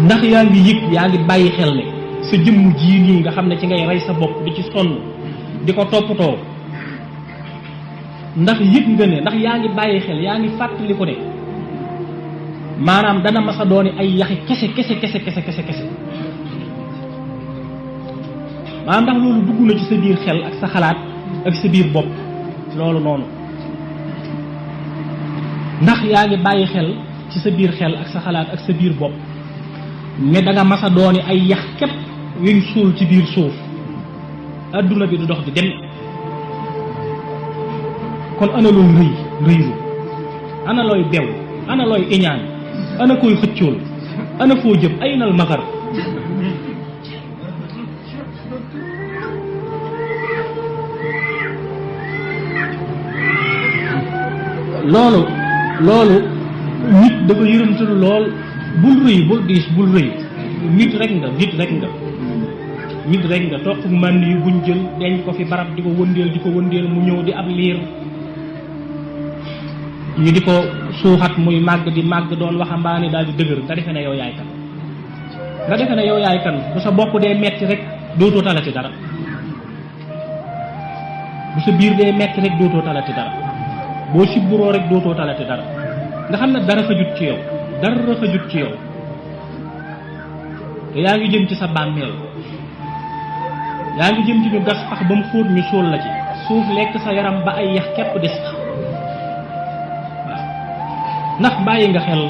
ndax yaa ngi yëg yaa ngi bàyyi xel ne sa jëmm jii nii nga xam ne ci ngay rey sa bopp di ci sonn di ko toppatoo ndax yëg nga ne ndax yaa ngi bàyyi xel yaa ngi fàttali ko ne maanaam dana masa dooni ay yaxi kese maanaam ndax loolu dugg na ci sa biir xel ak sa xalaat ak sa biir bopp loolu noonu ndax yaa ngi bàyyi xel ci sa biir xel ak sa xalaat ak sa biir bopp ne da nga masa dooni ay yax képp yuñ suul ci biir suuf adduna bi du dox di dem kon ana looy rëylu ana looy bew ana looy iñaan ana koy xëccool ana foo jëm ay nal magar loolu nit dafa yërëmtalu lool bul rëy bul diis bul rëy nit rek nga toq mànn yu buñ jël denc ko fi barab di ko wëndeel mu ñëw di ab liir ñu di ko suuxat muy màgg di màgg doon waxambaane daal di dëgër nga defe ne yow yaay kan bu sa bopp dee metti rek dootoo talati dara bu sa biir dee metti rek dootoo talati dara boo sibburoo rek dootoo talati dara nga xam ne dara xajut ci yow te yaa ngi jëm ci sa bàmmeel yaa ngi jëm ci ñu gas pax ba mu xóot ñu suul la ci suuf lekk sa yaram ba ay yax képp des waaw ndax bàyyi nga xel